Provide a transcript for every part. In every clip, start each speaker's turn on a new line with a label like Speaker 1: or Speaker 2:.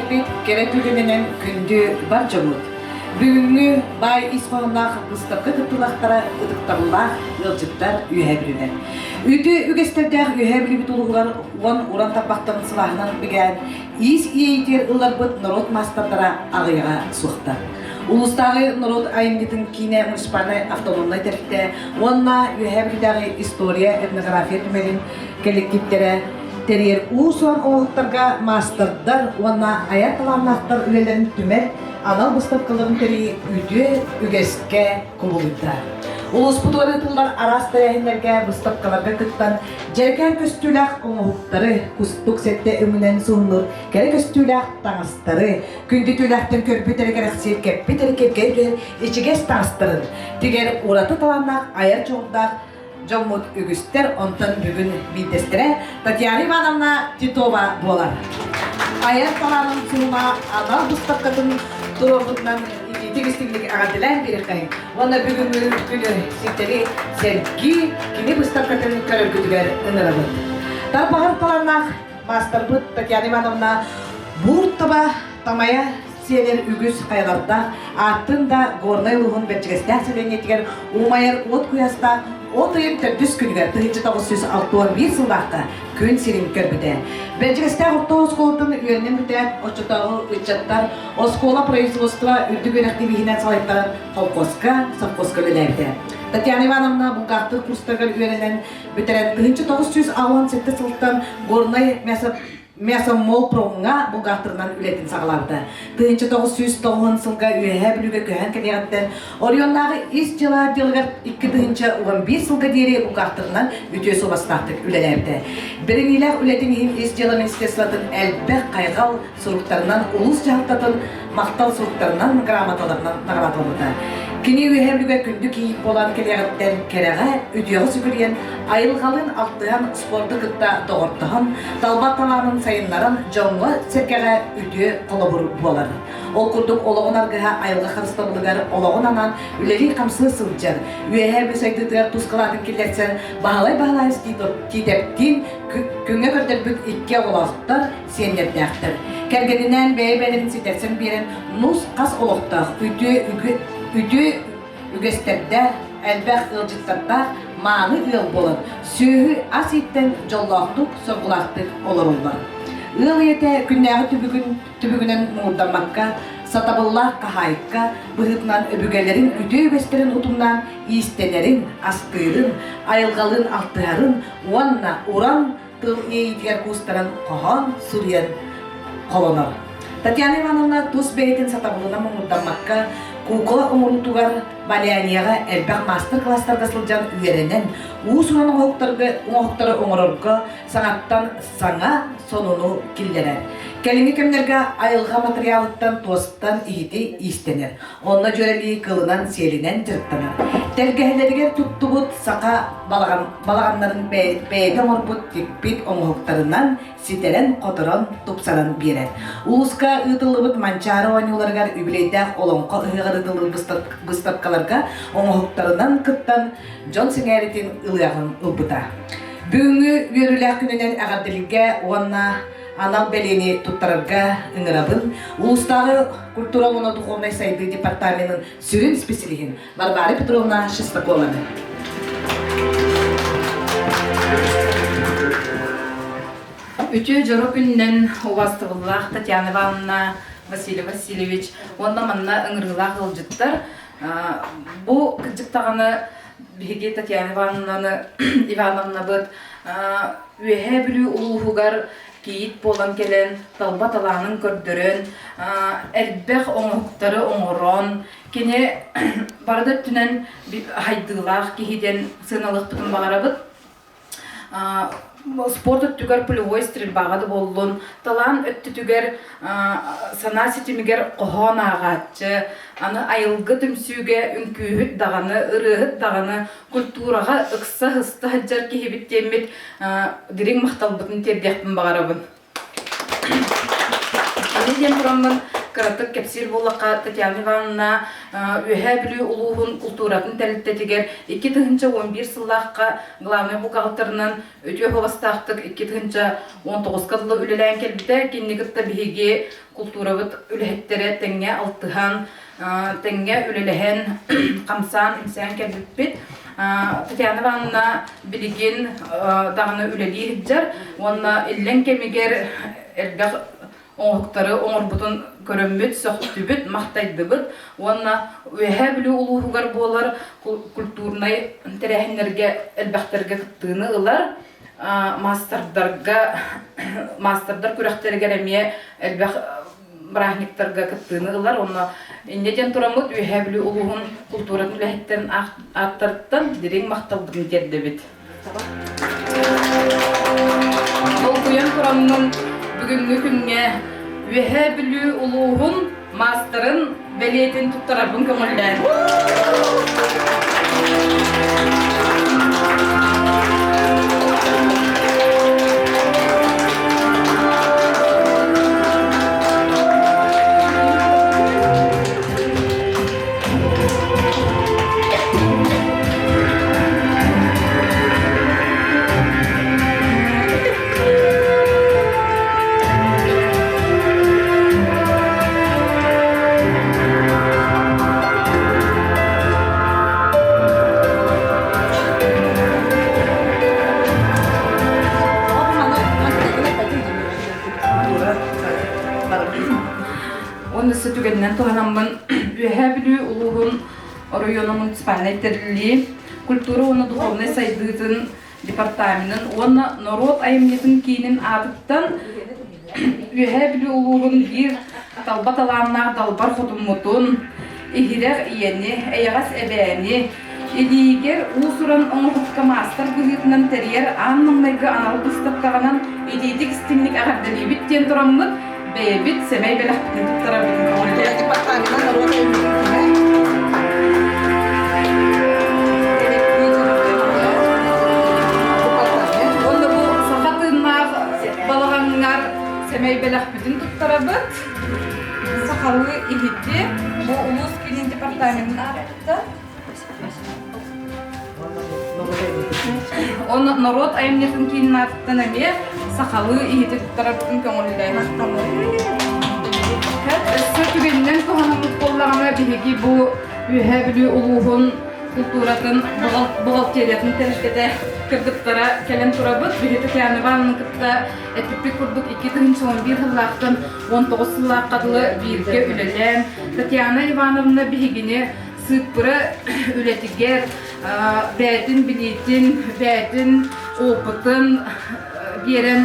Speaker 1: кэлбит кэрэ түгэнинэн күндү бар дьоммут! Бүгүҥҥү баай ис хоһоонноох быыстапка кыттыылаахтара ытыктабыллаах ыалдьыттар үөһээ бүлүүлэр. Үтүө үгэстэрдээх Үөһээ Бүлүүбүт улууһугар уон уран тарбахтарын сылааһынан бигээн, иис иэйиитигэр ылларбыт норуот маастардара аҕыйаҕа суохтар. Улуустааҕы норуот айымньытын киинэ муниципальнай автономнай тэрилтэ уонна Үөһээ Бүлүүтээҕи история, этнография түмэлин кэлликтииптэрэ тэрийэр уус-уран оҥоһуктарга маастардар уонна айар талааннаахтар үлэлэрин түмэр анал быыстапкаларын тэрийии үтүө үгэскэ кубулуйда. Улууспутугар ыытыллар араас тэрээһиннэргэ, быыстапкаларга кыттан, дьэрэкээн көстүүлээх оҥоһуктары, кустук сэттэ өҥүнэн суһумнуур кэрэ көстүүлээх таҥастары, күндү түүлээхтэн көрбүт эрэ кэрэхсиир кэппит эрэ кэргэн түһэр ичигэс таҥастарын тигэр ураты талааннаах айар дьоҕурдаах дьоммут үгүстэр, онтон бүгүн биирдэстэрэ Татьяна Ивановна Титова буолар. Айар талаанын суһума анал быыстапкатын туруорбутунан итиитик истиҥник эҕэрдэлээн биэриэххэйиҥ уонна бүгүҥҥү күнү ситэри сэргии кини быыстапкатын көрөргүтүгэр ыҥырабыт. Тарбаҕар талааннаах маастарбыт Татьяна Ивановна Буур таба тамайа сиэлэр үгүс хайалардаах, ааттыын да Горнай улууһун Бэрдьигэстээх сэлиэнньэтигэр умайар уот куйаастаах от ыйын төрдүс күнүгэр 1961 сыллаахха күн сирин көрбүтэ. Бэрдьигэстээх орто оскуолатын үөрэнэн бүтээт, оччотооҕу ыччаттар оскуола производство үрдүк үөрэхтиибиһинэн салайтаран холкуоска, совхозка үлэлээбитэ. Татьяна Ивановна булгаахтыыр курстарыгар үөрэнэн бүтэрэн 1987 сылтан Горнай мясо Мясомолпромҥа бухгалтерынан үлэтин саҕалаабыта. 1990 сылга Үөһээ Бүлүүгэ көһөн кэлиэҕиттэн оройуоннааҕы ис дьыала отделыгар 2011 сылга диэри бухгалтерынан үтүө суобастаахтык үлэлээбитэ. Бэриниилээх үлэтин иһин ис дьыала министерствотын элбэх хайҕал суруктарынан улуус дьаһалтатын махтал суруктарынан, грамоталарынан наҕараадаланна. Кини Үөһээ Бүлүүгэ күндү кийиит буолан кэлиэҕиттэн кэрэҕэ, үтүөҕэ сүгүрүйэн, айылҕалыын алтыһан, спорду кытта доҕордоһон, талба талаанын сайыннаран дьоҥҥо-сэргэҕэ үтүө холобур буолар. Ол курдук олоҕун аргыһа айылҕа харыстабылыгар олоҕун анаан үлэлии-хамсыы сылдьар, Үөһээ Бүлүү сайдыытыгар тус кылаатын киллэрсэн Баһылай Баһылаевич Тиитэптиин күҥҥэ көрдөрбүт икки оҕолоохтор, сиэннэрдээхтэр. Кэргэнинээн бэйэ-бэйэлэрин ситэрсэн биэрэн нус-хас олохтоох, үтүө, үтүө үгэстэрдээх, элбэх ыалдьыттардаах мааны ыал буолан, сүөһү ас ииттэн дьоллоохтук, соргулаахтык олороллор. Ыал ийэтэ күннээҕи түбүгүн түбүгүнэн муҥурдаммакка, сатабыллаах хаһаайка быһыытынан өбүгэлэрин үтүө үгэстэрин утумнаан иистэнэрин, астыырын, айылҕалыын алтыһарын уонна уран тыл иэйиитигэр куустаран хоһоон суруйан холонор. Татьяна Ивановна тус бэйэтин сатабылынан муҥурдаммакка, куукула оҥоруутугар валянияҕа элбэх маастар-кылаастарга сылдьан үөрэнэн, уус-уран оҥоһуктарга оҥоһуктары оҥорорго саҥаттан саҥа сонуну киллэрэр. Кэлиҥҥи кэмнэргэ айылҕа матырыйаалыттан туостан иһити иистэнэр. Онно дьүөрэлии кылынан-сиэлинэн дьарыктанар. Тэлгэһэлэригэр туттубут саха балаҕан, балаҕаннарын бэйэтэ оҥорбут тикпит оҥоһуктарынан ситэрэн-хоторон, тупсаран биэрэр. Улууска ыытыллыбыт Манчаары оонньууларыгар үбүлүөйдээх Олоҥхо ыһыаҕар ыытыллыбыт быыстапкаларга оҥоһуктарынан кыттан дьон сэҥээритин ылыаҕын ылбыта. Бүгүҥҥү үөрүүлээх күнүнэн эҕэрдэлииргэ уонна анал бэлиэни туттарарга ыҥырабын. Улуустааҕы культура уонна духовнай сайдыы департаменын сүрүн специалиһин Варвара Петровна Шестакованы.
Speaker 2: Үтүө дьоро күнүнэн убаастабыллаах Татьяна Ивановна, Василий Васильевич уонна манна ыҥырыылаах ыалдьыттар бу кырдьык даҕаны биһиги Татьяна Ивановнаны Ивановнабыт Үөһээ Бүлүү улууһугар кийиит буолан кэлэн, талба талаанын көрдөрөн, элбэх оҥоһуктары оҥорон, кини бары да өттүнэн хайдыылаах киһи диэн сыаналыахпытын баҕарабыт. Спорт өттүгэр полевой стрельбаҕа да буоллун, талаан өттүтүгэр санаа ситимигэр хоһоон ааҕааччы, аны айылгы түмсүүгэ үҥкүүһүт даҕаны, ырыаһыт даҕаны культураҕа ыкса сыста сылдьар киһибит диэммит дириҥ махталбытын тиэрдиэхпин баҕарабын. Аны диэн тураммын кыратык кэпсиир буоллахха, Татьяна Ивановна Үөһээ Бүлүү улууһун култууратын тэрилтэтигэр 2011 сыллаахха главнай бухгалтерынан үтүө суобастаахтык 2019-ка дылы үлэлээн кэлбитэ. Кинини кытта биһиги култуурабыт үлэһиттэрэ тэҥҥэ алтыһан, тэҥҥэ үлэлэһэн, хамсаан-имсээн кэлбиппит. Татьяна Ивановна билигин даҕаны үлэлии сылдьар уонна иллэҥ кэмигэр элбэх оҥоһуктары оҥорбутун көрөммүт, сөхтүбүт, махтайдыбыт уонна Үөһээ Бүлүү улууһугар буолар культурнай тэрээһиннэргэ элбэхтэргэ кыттыыны ылар, маастардарга маастардар күрэхтэригэр эмиэ элбэх бырааһынньыктарга кыттыыны ылар. Онно инньэ диэн тураммыт Үөһээ Бүлүү улууһун култууратын үлэһиттэрин ааттарыттан дириҥ махталбытын тиэрдэбит. Долгуйан тураммын бүгүҥҥү күҥҥэ Үөһээ Бүлүү улууһун маастарын бэлиэтин туттарарбын көҥүллээн. Уонна түгэнинэн туһанаммын Үөһээ Бүлүү улууһун оройуона муниципальнай тэриллии культура уонна духовнай сайдыытын департаменын уонна норуот айымньытын киинин аатыттан Үөһээ Бүлүү улууһун биир талба талааннаах далбар хотуммутун, иһирэх ийэни, эйэҕэс эбээни, илиигэр уус-уран оҥоһукка маастар быһыытынан тэрийэр аан маҥнайгы анал быыстапкаҕынан итиитик истиҥник эҕэрдэлиибит диэн тураммыт, бэйэбит сэмэй бэлэхпитин туттарарбытын көҥүллээтик.
Speaker 1: Департамена норуот айымньытын
Speaker 2: Уонна бу саха тыыннаах балаҕаҥҥар сэмэй бэлэхпитин туттарабыт. Сахалыы иһити бу улуус киинин департаменын аатыттан Онно норуот айымньытын киинин аатыттан эмиэ сахалыы иһити туттарарбытын көҥүллээн. Өссө түгэнинэн туһанаммыт буоллаҕына биһиги бу Үөһээ Бүлүү улууһун култууратын бухгалтериятын тэрилтэтэ кыргыттара кэлэн турабыт. Биһиги Татьяна Ивановна кытта эппиппит курдук 2011 сыллаахтан 19 сыллаахха дылы бииргэ үлэлээн Татьяна Ивановна биһигини сыыппара үлэтигэр бэйэтин билиитин, бэйэтин опытын биэрэн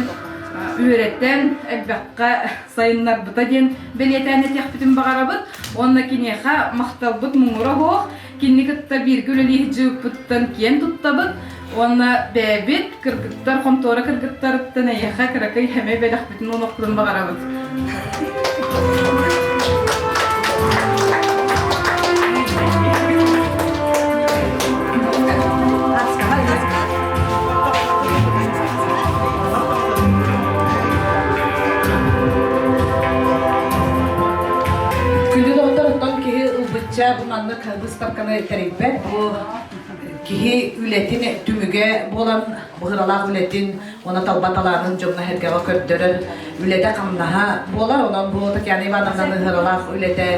Speaker 2: үөрэтэн элбэххэ сайыннарбыта диэн бэлиэтээн этиэхпитин баҕарабыт. Уонна киниэхэ махталбыт муҥура суох. Кинини кытта бииргэ үлэлии сылдьыбыппыттан киэн туттабыт. Уонна бэйэбит кыргыттар, хонтуора кыргыттарыттан эйиэхэ кыракый хэмэ бэлэхпитин уонохпутун баҕарабыт.
Speaker 1: Күндү доҕоттор, оттон киһи ылбычча бу маннык быыстапканы тэрийбэт. Бу киһи үлэтин түмүгэ буолан, быһыралаах үлэтин уонна талба талаанын дьоҥҥо-сэргэҕэ көрдөрөр үлэтэ-хамнаһа буолар. Онон бу Татьяна Ивановнаны ыһыралаах үлэтэ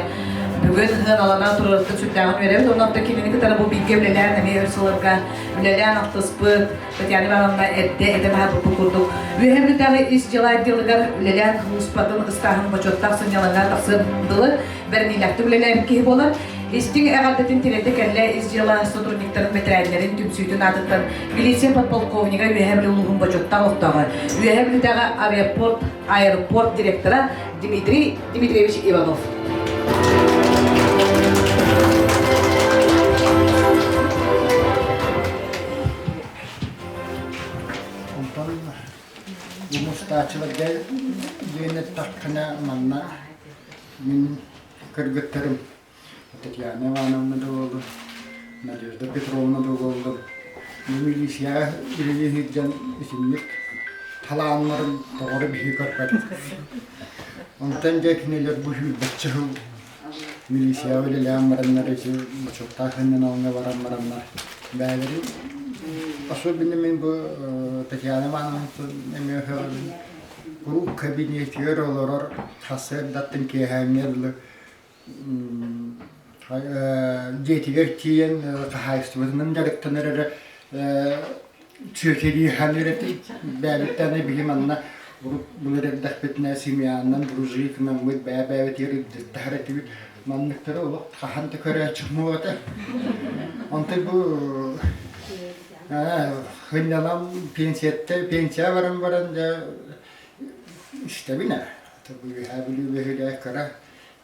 Speaker 1: бүгүн сыаналана турарыттан сүрдээҕин үөрэбит. Онон да кинини кытары бу бииргэ үлэлээн эмиэ өр сылларга үлэлээн алтыспыт Татьяна Ивановна эрдэ этэн аһарбыппыт курдук Үөһээ Бүлүүтээҕи ис дьыала отделыгар үлэлээн сулууспатын ыстааһын бочуоттаах сынньалаҥҥа тахсыан дылы бэриниилээхтик үлэлээбит киһи буолар. Истиҥ эҕэрдэтин тириэрдэ кэллэ ис дьыала сотрудниктарын бэтэрээннэрин түмсүүтүн аатыттан милиция подполковнига Үөһээ Бүлүү улууһун бочуоттаах олохтооҕо, Үөһээ Бүлүүтээҕи авиапорт аэропорт директора Дмитрий Дмитриевич Иванов.
Speaker 3: Онтон мустааччыларга диэн эттэххинэ манна мин кыргыттарым Татьяна Ивановна да буоллун, Надежда Петровна да буоллун, милиция үлэлии сылдьан итинник талааннарын тоҕо эрэ биһиги көрбөтүк. Онтон дьэ кинилэр бу сүүрбэччэ сыл. милицияҕа үлэлээн бараннар ити бочуоттаах сынньаналыҥҥа баран бараннар бэйэлэрин особенно мин бу Татьяна Ивановна эмиэ сөҕөбүн куруук кабинетигэр олорор сарсыардаттан киэһээҥҥэ дылы дьиэтигэр тиийэн хаһаайыстыбатынан дьарыктанар эрэ сүөкэлии саныыр этим. Бэйэбиттэн биһи манна урут былыр эрдэхпитинэ семьянан дружинаммыт бэйэ-бэйэбитигэр илдьиттаһар этибит. Манныктары олох хаһан да көрөөччү этэ. Онтон бу сынньалаҥ пенсияттан пенсия баран баран дьэ истэбин ээ. Үөһээ Бүлүү бөһүөлэгэ кыра.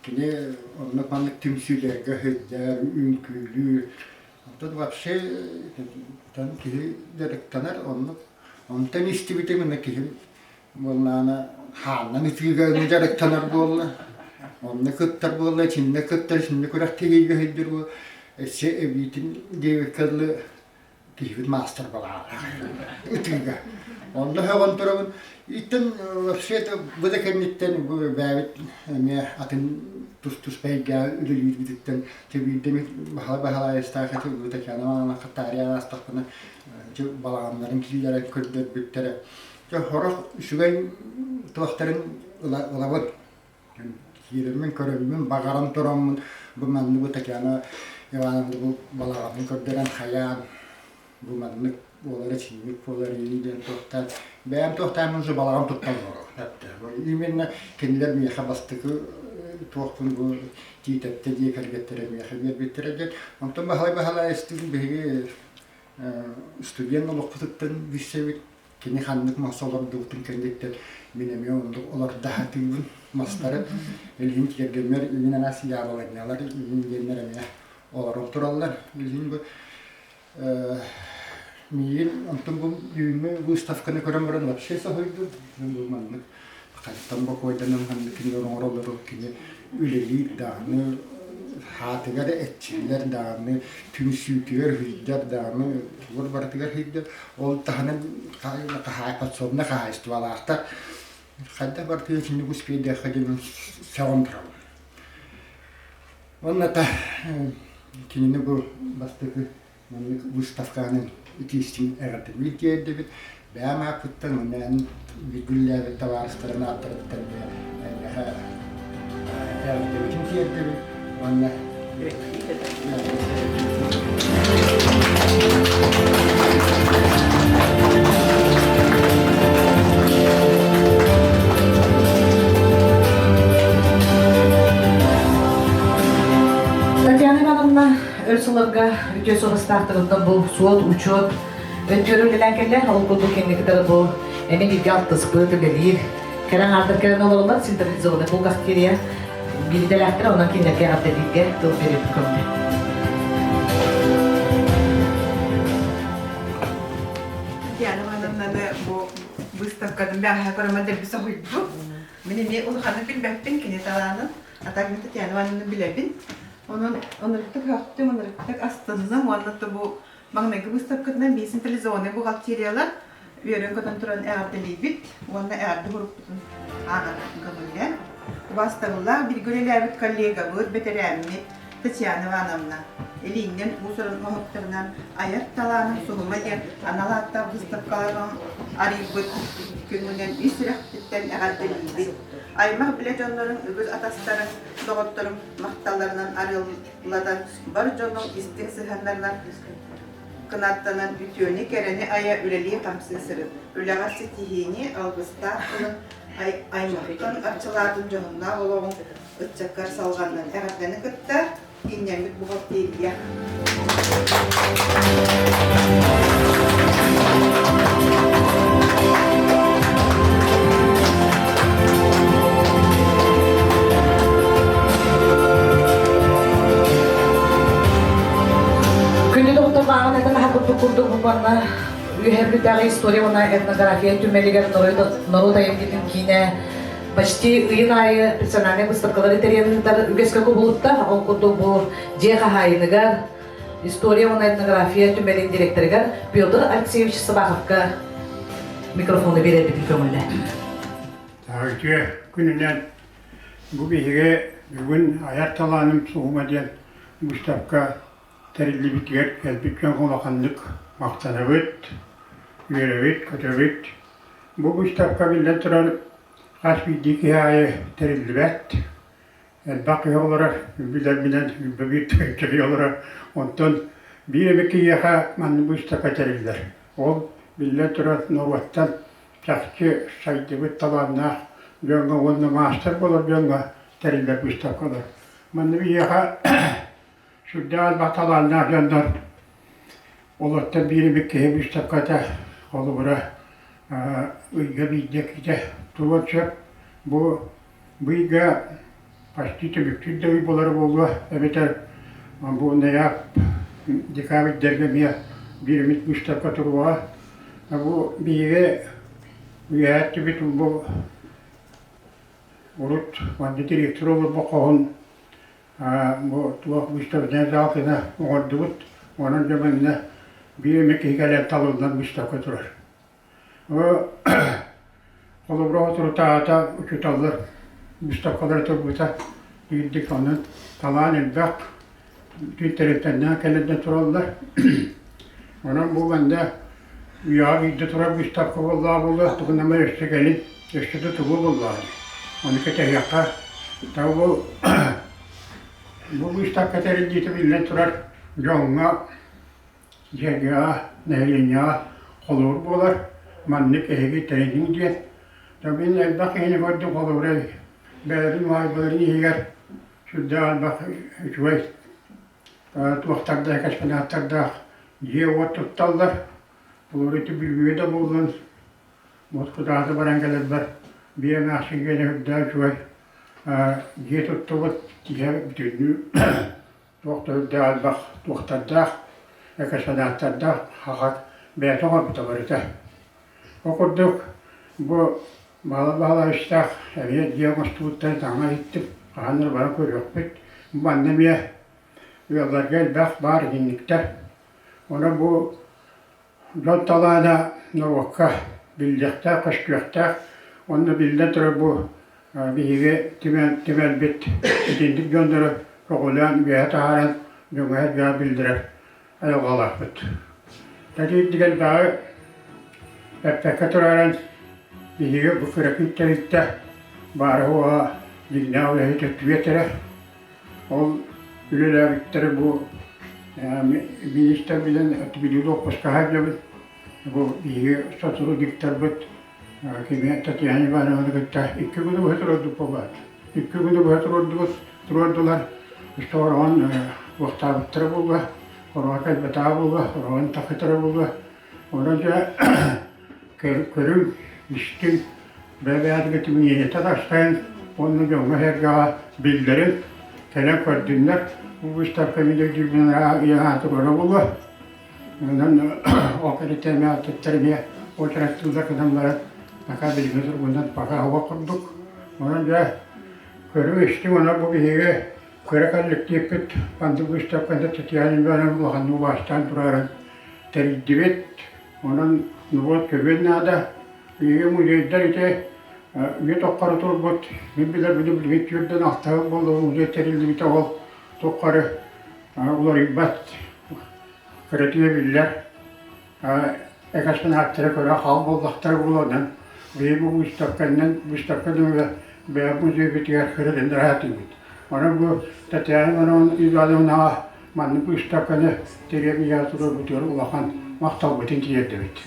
Speaker 3: Кини оннук-маннык түмсүүлэргэ сылдьар, үҥкүүлүүр. Оттон вообще киһи дьарыктанар оннук. Онтон истибитим ына киһим буоллаҕына хааннан ытыыга дьарыктанар буолла. Онно кыттар буолла, итиннэ кыттар, итиннэ күрэхтэһиигэ сылдьар буолла. Өссө эбиитин диэбиккэ дылы киһибит маастар балаҕалаах ытыыга. Онно сөҕөн турабын. Иттэн вообще это бу да кэнниттэн бу бэйэбит эмиэ атын тус-туспа эйгэҕэ үлэлиирбититтэн тэбиирдэми Баһылай Баһылайыстаах ити Татьяна Ивановна Хаттаарыйан аастахпына балаҕаннарын кииллэрэн көрдөрбүттэрэ. Дьэ сорох үчүгэй туохтарын ылабыт. Киирэммин көрөммүн баҕаран тураммын бу маннык бу Татьяна Ивановна бу балаҕанын көрдөрөн хайаан бу маннык буолара синник буолар ини диэн туохтаан бэйэм туохтааммын уже балаҕан туттан олорор именно кинилэр миэхэ бастакы туохпун бу Тиитэптэ дьиэ кэргэттэрэ миэхэ биэрбиттэрэ диэн онтон Баһылай Баһылайыстыын биһиги студент олохпутуттан билсэбит Кини ханнык мас олордубутун кэнниттэн мин эмиэ оннук олордо сатыыбын мастары. Илиһин кэргэммэр илин араас яблонялар илин диэннэр эмиэ олорон тураллар. Илиһин бу миигин онтон бу бүгүҥҥү выставканы көрөн баран вообще соһуйдум. Бу маннык хантан бокуойданан ханнык кинилэр оҥороллору кини үлэлиир даҕаны хаатыгар эрчиллэр даҕаны түмсүүтүгэр сылдьар даҕаны тугар барытыгар сылдьар ол таһынан подсобнай хаһаайыстыбалаахтар хайдах барытыгар итинник успейдыахха диэн сөҕөн турабын уонна та кинини бу бастакы Маннык выставканан итиистин эҕэрдэлиир тиэрдэбит. Бэйэм ааппыттан уонна эн бииргүллээбит табаарыстарын ааттарыттан эйиэхэ эҕэрдэбитин тиэрдэбит уонна
Speaker 1: Татьяна Ивановна Өр сылларга үтүө суобастаахтарыттан бу суот-учуот өттүгэр үлэлээн кэллэ. Ол курдук кэнникитэр бу эмиэ бииргэ алтыспыт, үлэлиир кэрэ аҥаардар кэлэн олороллор централизованный бухгалтерия биирдэлээхтэр, онон кинилэргэ эҕэрдэлииргэ тыл биэрэбит көҥүлэ.
Speaker 4: Татьяна Ивановнаны бу выставканы бэҕэһээ көрөмөн дэлби соһуйдум. Мин эмиэ улаханнык билбэппин кини талаанын, а так мин Татьяна Ивановнаны билэбин. Онон ынырыктык сөхтүм, ынырыктык астынным уонна бу маҥнайгы быыстапкатынан биир централизованнай бухгалтериялар үөрэн-көтөн туран эҕэрдэлиибит уонна эҕэрдэ сурукпутун ааҕан көҥүллээн. Убаастабыллаах бииргэ үлэлээбит коллегабыт, бэтэрээммит Татьяна Ивановна илииннэн уус-уран оһохторунан айар талаанын суһума диэн анал ааттаах быыстапкаларын арыйбыт күҥҥүнэн ис сүрэхпиттэн эҕэрдэлиибит. Аймах-билэ дьоннорун үгүс атастарын, доҕотторум махталларынан арыаллатан, бар дьонуҥ истиҥ сыһыаннарынан кынаттанан үтүөнү-кэрэни айа үлэлии-хамсыы сырыт. Үлэҕэр ситиһиини, алгыстаах тылын аймахтан арчылаатын дьоһуннаах олоҕуҥ ыччаккар салҕаннын. Эҕэрдэни кытта кииннэммит бухгалтерия.
Speaker 1: Күндү доҕоттор бааҕын этэн аһарбыппыт курдук бу манна Үөһээ Бүлүүтээҕи история уонна этнография түмэлигэр норуот айымньытын киинэ почти ыйын аайы персональнай выставкалары тэрийэн ыытар үгэскэ кубулутта. Ол курдук бу дьиэ хаһаайыныгар история уонна этнография түмэлин директорыгар Петр Алексеевич Сабаховка микрофону биэрэрбитин көҥүллэ.
Speaker 5: Үтүө күнүнэн бу биһиги. Бүгүн айар талааным суһума диэн выставка тэриллибитигэр кэлбит дьон улаханнык махтанабыт, үөрэбит, көтөбүт. Бу выставка биллэн турар хас биирдии киһи аайы тэриллибэт. Элбэх киһи олорор, билэрбинэн биир киһи олорор. Онтон биир эмэ киһиэхэ маннык выставка тэриллэр. Ол биллэн турар норуоттан чахчы сайдыбыт талааннаах дьоҥҥо уонна маастар буолар дьоҥҥо тэриллэр выставкалар. Манна биһиэхэ сүрдээх элбэх талааннаах дьоннор олортон биир эмит киһи выставката холобура ыйга биирдэ иккитэ туруон сөп. Бу бу ыйга почти түмүктүүр да ый буолара буолуо эбэтэр бу ноябрь декабрьдэргэ эмиэ биир эмит выставка туруоҕа. Бу биһиги үөһээ өттүбүт бу урут манна директор олорбут хоһун бу туох выставочнай зал гына оҥордубут. Онон дьэ манна биир эмэ киһи кэлэн талыллан выставка турар. Холобура соторутааҕыта учууталлар выставкалара турбута биирдик онон талаан элбэх бүтүн тэрилтэннээх кэлэн тураллар. Онон бу манна үйэҕэ биирдэ турар выставка буоллаҕа буолуо, тугунан өссө кэлин өссө да тугу буоллаҕа дии. Ону кэтэһиэххэ. Таба бу бу выставка тэриллиитэ биллэн турар дьоҥҥо дьиэҕэ, нэһилиэнньэҕэ холобур буолар, маннык эһиги тэриниҥ диэн. Мин элбэх киһини көрдүм холобура бэйэлэрин уһаайбаларын иһигэр сүрдээх элбэх үчүгэй туохтардаах, экспонаттардаах дьиэ-уот тутталлар. Холобура ити Бүлүүгэ да буоллун, Москваҕа баран кэлэрбэр биир эмээхсин киэнэ үрдээх үчүгэй дьиэ туттубут, дьиэ бүтүннүү туох да үрдээх элбэх туохтардаах, экспонаттардаах хахат бэйэтэ оҥорбута барыта. Ол курдук бу Баһылай-Баһылаевичтаах эмиэ дьиэ оҥостубуттарын таҥа иһиттим, хаһан эрэ баран көрүөхпүт. Манна эмиэ ыалларга элбэх баар итинниктэр. Онон бу дьон талаана норуокка биллиэхтээх, көстүөхтээх. Онно биллэн турар бу биһиги түмэлбит итинник дьоннору көҕүлээн үөһэ таһааран дьоҥҥо-сэргэҕэ биллэрэр айылҕалаахпыт. Тэтиирдик элбэҕи эппэккэ турааран биһиги бу кыракый тэрилтэ баара-суоҕа дьиҥнээх үлэһит өттүгэр Ол үлэлээбиттэрэ бу министр билэн Бүлүү уоппуска сылдьабыт. Бу биһиги сотрудниктарбыт кими Татьяна Ивановна кытта икки күнү быһа туруордубут буолбаат. Икки күнү быһа туруордубут, туруордулар. Сороҕун уохтаабыттара буолуо, хороҕо кэлбэтэҕэ буолуо, хороҕун тахытара буолуо. Онон дьэ көрүҥ, истиҥ, бэйэ-бэйэтигэр түмүнүөнэтэ тастайан уонна дьоҥҥо-сэргэҕэ биллэрин, кэлэн көрдүннэр. Бу выставка мин өйдүүрбүн ыйаҥаата көрө буолуо. Онон ол кэнниттэн эмиэ аттыттар эмиэ уочараттыыллар гынан баран пока билиҥҥи туругунан пока оһох курдук. Онон дьэ көрүү-истиҥ онон бу биһиги кыра коллективпит маннык выставканы Татьяна Ивановна улаханнык убаастаан турарын тэрийдибит. Онон норуот көрүөн наада. Биһиги музейдар ити үйэ тухары турбут, мин билэрбинэн билигин түөрдэн алтаһык буолла музей тэриллибитэ ол тухары уларыйбат кыратыга биллэр экспонаттары көрө хаал буоллахтара буолуонан биһиги бу выставканан выставка нөҥүө бэйэ музейбытыгар көрөрүн аһатыыбыт. Онон бу Татьяна Ивановнаҕа маннык выставканы тэрийэн ыйаан турарбытыгар улахан махталбытын тириэрдэбит.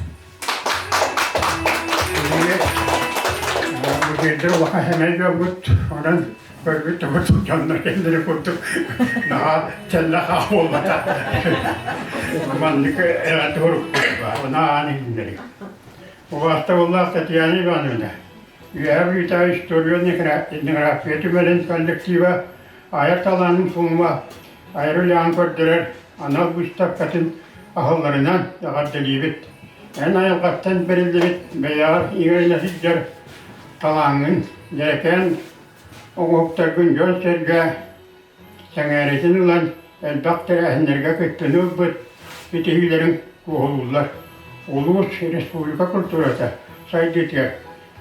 Speaker 5: Музейдар улахан сэмэй дьоммут, онон көрбүт тоҕо дьоннор кэллэри курдук наһаа чэллэх буолбата. Маннык эҕэрдэ урукпут она аан иһиннэри. Убаастабыллаах Татьяна Ивановна, Үөһээ Бүлүүтээҕи история этнография түмэлин коллектива айар талаанын суҥума айар үлэҕин көрдөрөр анал быыстапкатын аһылларынан эҕэрдэлиибит. Эн айылҕаттан бэриллибит бэйэҕэр иҥэринэ сылдьар талааҥҥын, дьэрэкээн оҥоһуктаргын дьон-сэргэ сэҥээритин ылан элбэх тэрээһиннэргэ кыттыыны ылбыт ситиһиилэриҥ туоһулууллар. Улуус, республика культурата сайдыытыгар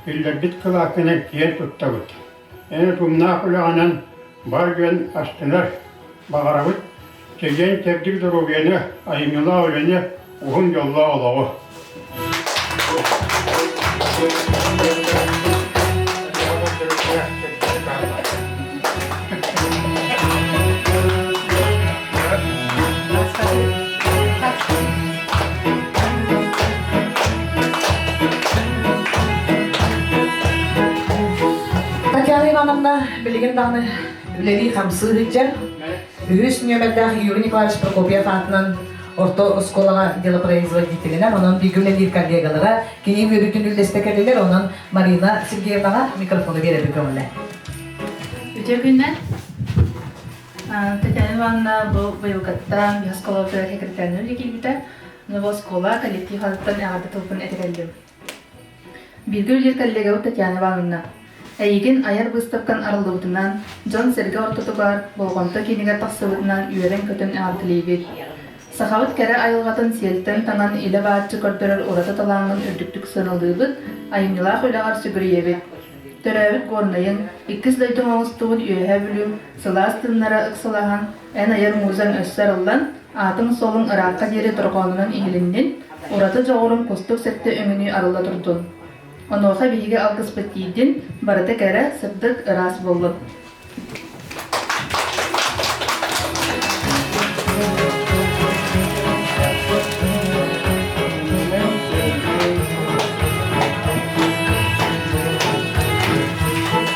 Speaker 5: киллэрбит кылааккынан киэн туттабыт. Эн утумнаах үлэҕинэн Бар дьон астынар, баҕарабыт чэгиэн-чэбдик доруобуйаны, айымньылаах үлэни, уһун дьоллоох олоҕу.
Speaker 1: Татьяна Ивановна билигин даҕаны үлэлии-хамсыы сылдьар. Үһүс нүөмэрдээх Юрий Николаевич Прокопьев аатынан орто оскуолаҕа делопроизводителинэн, онон бииргэ үлэлиир коллегалара кини үөрүүтүн үллэстэ кэллилэр, онон Марина Сергеевнаҕа микрофону биэрэбин көҥүлэ.
Speaker 6: Үтүө күннэр. Татьяна Ивановна бу быйылгаттан оскуолабытыгар секретарынан үлэ киирбитэ. Бу оскуола коллектив аатыттан эҕэрдэ тылбын этэ кэллим. Бииргэ үлэлиир коллегабыт Татьяна Ивановна, эйигин айар быыстапкан арыллыбытынан, дьон-сэргэ ортотугар, болҕомто киинигэр тахсыбытынан үөрэн-көтөн эҕэрдэлиибит. Сахабыт кэрэ айылҕатын сиэлтэн таҥан илэ-бааччы көрдөрөр ураты талааҥҥын үрдүктүк сыаналыыбыт, айымньылаах үлэҕэр сүгүрүйэбит. Төрөөбүт Горнайыҥ, иккис дойдуҥ оҥостубут Үөһээ Бүлүүҥ сылаас тыыннара ыксалаһан, эн айар музаҥ өссө арыллан, аатыҥ-суолуҥ ыраахха диэри дорҕоонунан иһилиннин, ураты дьоҕуруҥ кустук сэттэ өҥүнүү арылла турдун. Онуоха биһиги алгыспыт тиийдин, барыта кэрэ, сырдык, ыраас буоллун.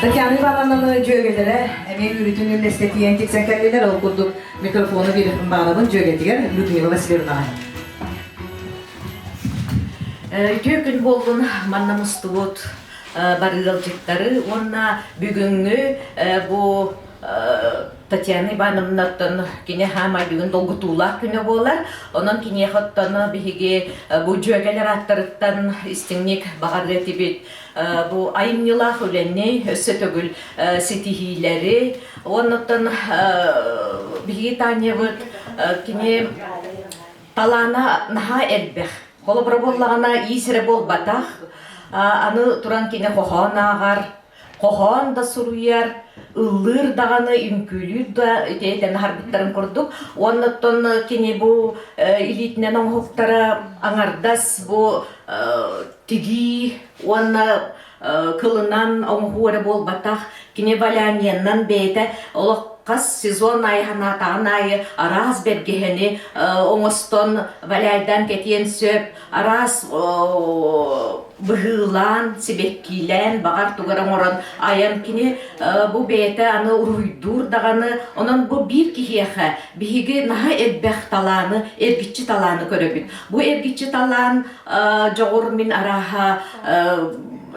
Speaker 1: Татьяна Ивановнаны дьүөгэлэрэ эмиэ үөрүүтүн үллэстэ тиийэн тиксэн кэллилэр. Ол курдук микрофону биэриэхпин баҕарабын дьүөгэтигэр Людмила Васильевнаҕа.
Speaker 7: Үтүө күн буоллун манна мустубут бары ыалдьыттары уонна бүгүҥҥү бу Татьяна Ивановнаттан кини хаамай бүгүн долгутуулаах күнэ буолар. Онон киниэхэ оттон биһиги бу дьүөгэлэр ааттарыттан истиҥник баҕарыа этибит. Бу айымньылаах үлэни өссө төгүл ситиһиилэри уонна биһиги Танябыт кини талаана наһаа элбэх. Холобура буоллаҕына, иис эрэ буолбатах. Аны туран кини хоһоон ааҕар, хоһоон да суруйар, ыллыыр даҕаны, үҥкүүлүүр да ити этэн аһарбыттарын курдук. Уонна оттон кини бу илиитинэн оҥоһуктара аҥардас бу тигии уонна кылынан оҥоһуу эрэ буолбатах, кини валяниеннан бэйэтэ олох хас сезон аайы санаатаҕын аайы араас бэргэһэни оҥостон валяйдаан кэтиэн сөп, араас быһыылаан, сибэккиилээн, баҕар тугу эрэ оҥорон айан кини бу бэйэтэ аны уруһуйдуур даҕаны, онон бу биир киһиэхэ биһиги наһаа элбэх талааны, эргиччи талааны көрөбүт. Бу эргиччи талаан дьоҕур мин арааһа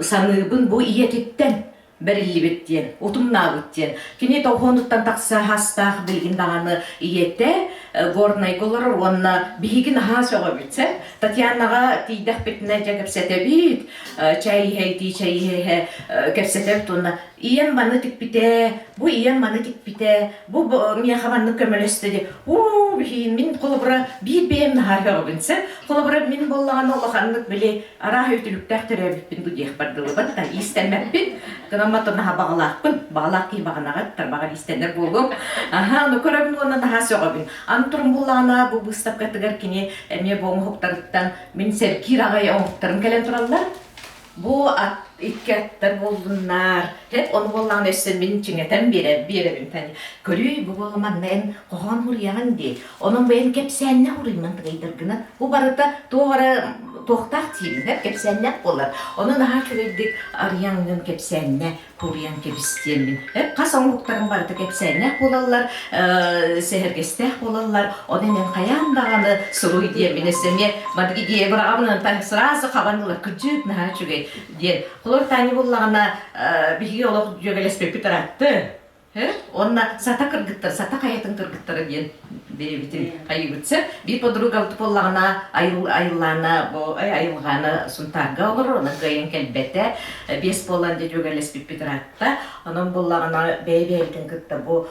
Speaker 7: саныыбын бу ийэтиттэн бэриллибит диэн, утумнаабыт диэн. Кини тоҕуонуттан тахса хастаах билигин даҕаны ийэтэ Горнайга олорор уонна биһиги наһаа сөҕөбүт сэ. Татьянаҕа тиийдэхпитинэ дьэ кэпсэтэбит, чай иһэ итии чай иһэ кэпсэтэбит уонна ийэм маны тикпитэ, бу ийэм маны тикпитэ, бу миэхэ маннык көмөлөстө диye. Уу, биһиин мин холобура биир бэйэм наһаа сөҕөбүн сэ. Холобура мин буоллаҕына улаханнык били арааһа үтүлүктээх төрөөбүппүн бу диэхпэр дылыбат да иистэммэппин. Гынан матан наһаа баҕалаахпын. Баҕалаах киһи баҕанаҕа тарбаҕар иистэнэр буолуом. Аха, ону көрөбүн уонна наһаа сөҕөбүн. Аны туран буоллаҕына бу быыстапкатыгар кини эмиэ бу оҥоһуктарыттан мин сэргиир аҕай оҥоһуктарым кэлэн тураллар. Бу ат икки аттар буоллуннар. Хеп ону буоллаҕына өссө мин чиҥэтэн биэрэбин тани. Көрүүй, бу буола манна эн хоһоон хуруйаҕын дии. Онон бу эн кэпсээннэ хуруйман тыгайдаргына бу барыта туох эрэ туохтаах диибин, хеп кэпсээннээх буолар. Ону наһаа үчүгэйдик арыйаҥҥын кэпсээннэ куруйан кэбистиэммин. Хас оҥоһуктарым барыта кэпсээннээх буолаллар, сэһэргэстээх буолаллар. Онон эн хайаан даҕаны суруй диэммин өссө эмиэ маннык идея быраҕабын сразу хабан ылар кырдьык наһаа үчүгэй диэн. Холор Таня буллаҕына биһиги олох дьүөгэлэспиппит ыраатты. Уонна сата кыргыттар, сата хайатын кыргыттара диэн бэйэбитин хайыыбытса. Биир подругабыт буоллаҕына айыллаана бу айылҕаана Сунтаарга олорор, онон кыайан кэлбэтэ. Биэс буолан дьэ дьүөгэлэспиппит ыраатта. Онон буоллаҕына бэйэ-бэйэбитин кытта бу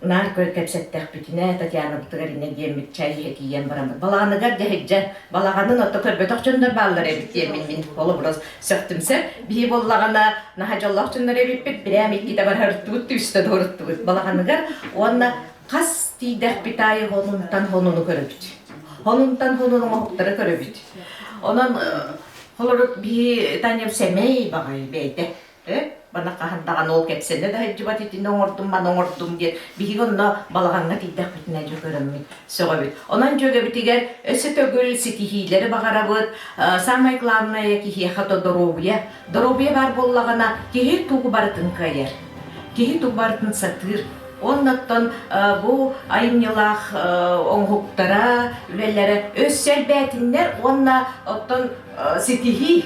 Speaker 7: наар кэпсэттэхпитинэ Татьянабытыгар иннэ диэммит чай иһэ тиийэн бараммыт. Балаҕаныгар дьэһиддьэ балаҕанын ото көрбөтөх дьоннор бааллар эбит диэммин мин холобура сөхтүмсэ. Биһи буоллаҕына наһаа дьоллоох дьоннор эбиппит, бирэм иккитэ барар туут. Үстэ дуоруттубут балаҕаныгар уонна хас тиийдэхпит аайы хонунтан хонуну көрөбүт. Хонунтан хонуну оҥоһуктары көрөбүт. Онон холорук биһи Таня сэмэй баҕайы бэйэтэ бана хаһан даҕаны ол кэпсэнэ да сылдьыбат итини оҥордум маны оҥордум диэн биһиги онно балаҕаҥҥа тиийдэхпитинэ дьэ көрөммүт сөҕөбүт. Онон дьүөгэбитигэр өссө төгүл ситиһиилэри баҕарабыт. Самое главное киһиэхэ то доруобуйа. Доруобуйа баар буоллаҕына киһи тугу барытын кыайар. Киһи тугу барытын сатыыр. Оннуттан бу айымньылаах оҥоһуктара, үлэлэрэ өссө элбээтиннэр уонна оттон ситиһии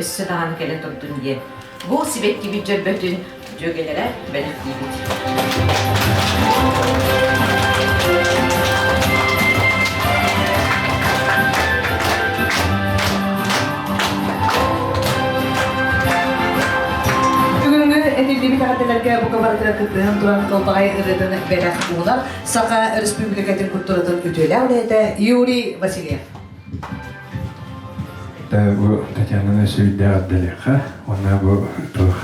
Speaker 7: өссө даҕаны кэлэ турдун диэн бу сибэккибит дьөрбөтүн дьүөгэлэрэ бэлэхтиибит.
Speaker 1: Бүгүҥҥү этиллибит эҕэрдэлэргэ бука барытыгар кыттыһан туран кылбаҕай ырыатын бэлэх уунар Саха Республикатын культуратын үтүөлээх үлэһитэ Юрий Васильев.
Speaker 8: Бу Татьянаны сүүйдээх эрдэлиэххэ уонна бу туох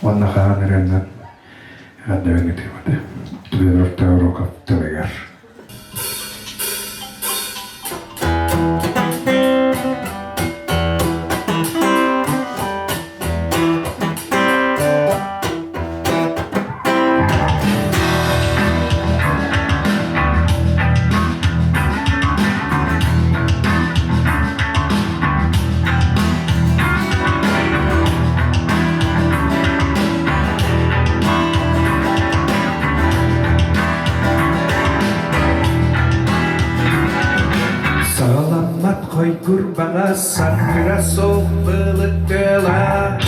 Speaker 8: уонна хаан ырыаннан эрдэбин ытыыбыт. Федор Тавроков тылыгар. Саҕаламмат хойгурбаҕа саҥара суох былыттыла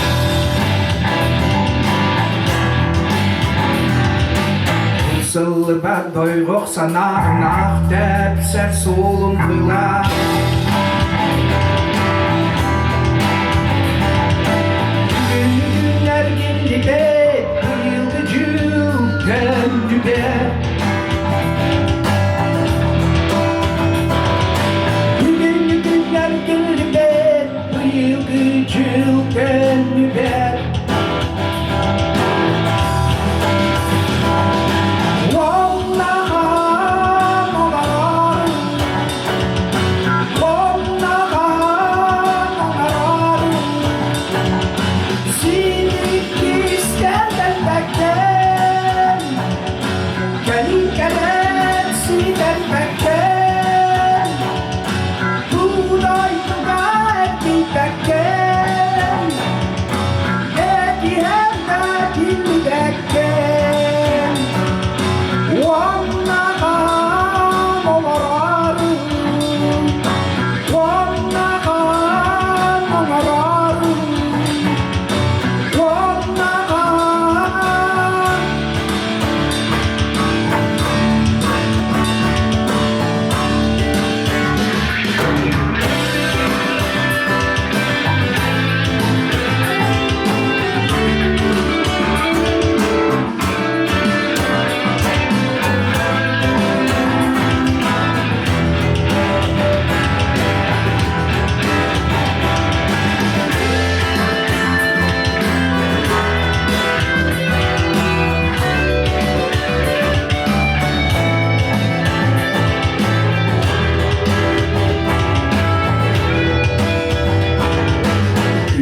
Speaker 8: Сыллыбат дойҕох санаах тэпсэр суолун была Күннэр гиллибэт быйылгы дьыл төннүбэт Бүгүҥҥү күннэр кэлбэт быйылгы дьыл төннүбэт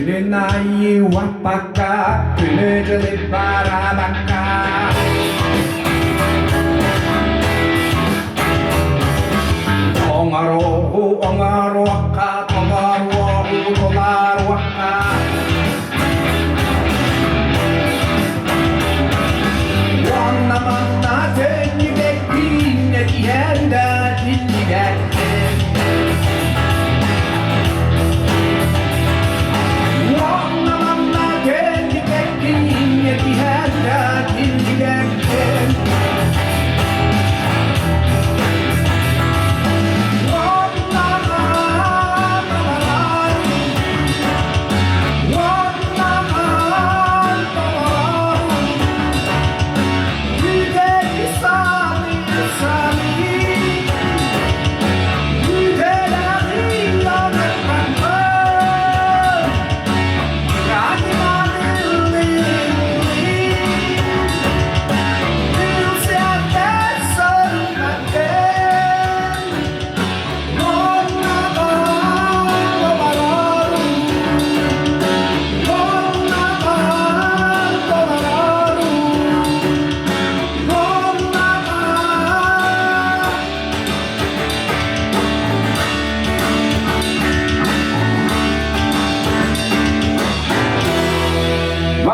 Speaker 8: Күнүн айы уаппакка, күнү дьылы барабакка. Оҥоруоҕу оҥоруохха, тоҥоруоҕу толоруохха. Уонна манна төннүбэппин, этиһэн да тиллибэппин. Уонна манна төннүбэппин, этиһэн да тиллибэппин. Уонна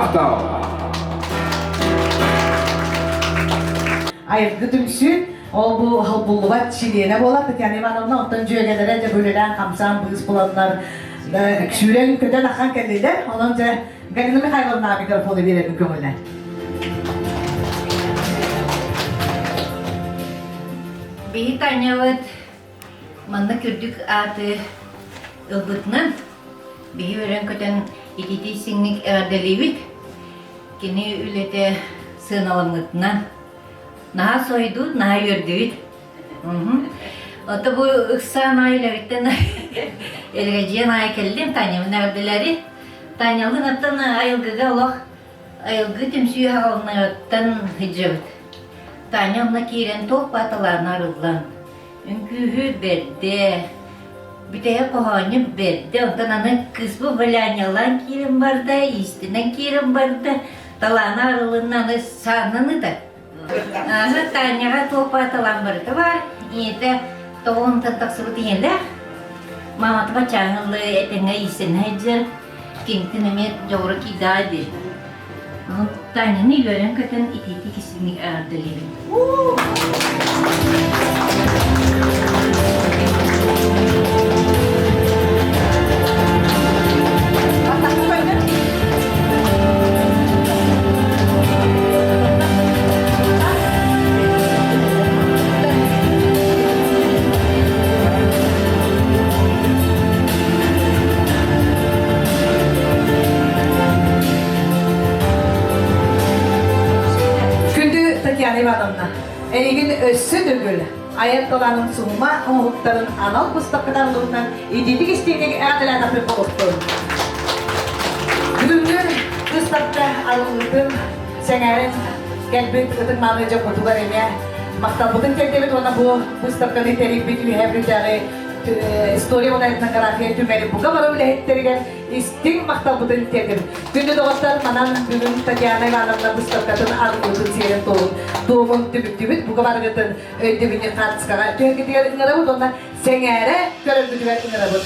Speaker 9: Махтал!
Speaker 1: Айылгы түмсүү ол бу холбуллубат чилиэнэ буолар Татьяна Ивановна оттон дьүөгэлэрэ дьэ бүлэлээн хамсаан быыс буланнар сүүрэн көтөн ахан кэллилэр. Онон дьэ Галина Михайловна микрофону биэрэрин көҥүлэ.
Speaker 10: Биһи Танябыт манна үрдүк ааты ылбытынан биһи үөрэн-көтөн ититии сиҥник эҕэрдэлиибит. Кини үлэтэ сыаналаммытынан наһаа сойдуут, наһаа үөрдүбүт. Ото бу ыксаан аайы үлэбиттэн элэгэдьийэн аайы кэллим, Танябын эҕэрдэлээри. Танялыын оттон айылгыга олох айылгы түмсүү аҕалыныгыттан сылдьабыт. Таня онно киирэн туох бааталаана арыллан, үҥкүүһүт бэрдэ, бүтэһик хоһоонньут бэрдэ, онтон аны кыыспыт валянялаан киирэн барда, иистэнэн киирэн барда, талаана арылынна, аны сааннан ыта. Аны Таняҕа туох бааталаан барыта баар, ийэтэ тоҕуһунтан тахсыбыт ийэлээх, маамата бачааҥылы этэҥҥэ иистэнэ сылдьар, кинитин эмиэ дьоҕура киирдэҕэ дии. Таняны үөрэн-көтөн итиитик истиҥник эҕэрдэлиибин.
Speaker 1: Күндү Татьяна Ивановна, эйигин өссө төгүл айар талаанын суһума оҥоһуктарын анал быыстапкатарларынан итиитик истиҥник эҕэрдэлээн болуохтун. Бүгүҥҥү быыстапка арыллыытын сэҥээрин кэлбит ытык-мааны дьоммутугар эмиэ махталбытын тиэрдэбит уонна бу быыстапканы тэрийбит Үөһээ Бүлүүтээҕи история уонна этнография түмэли бука бары үлэһиттэригэр истиҥ махталбытын тиэрдэбит. Күндү доҕоттор, манан бүгүн Татьяна Ивановна быыстапкатын арыллыытын сиэрин туолун туомун түмүктүүбүт. Бука барыгытын өйдөбүнньүк хаартыскаҕа түһэргитигэр ыҥырабыт уонна сэҥээрэ көрөргүтүгэр ыҥырабыт.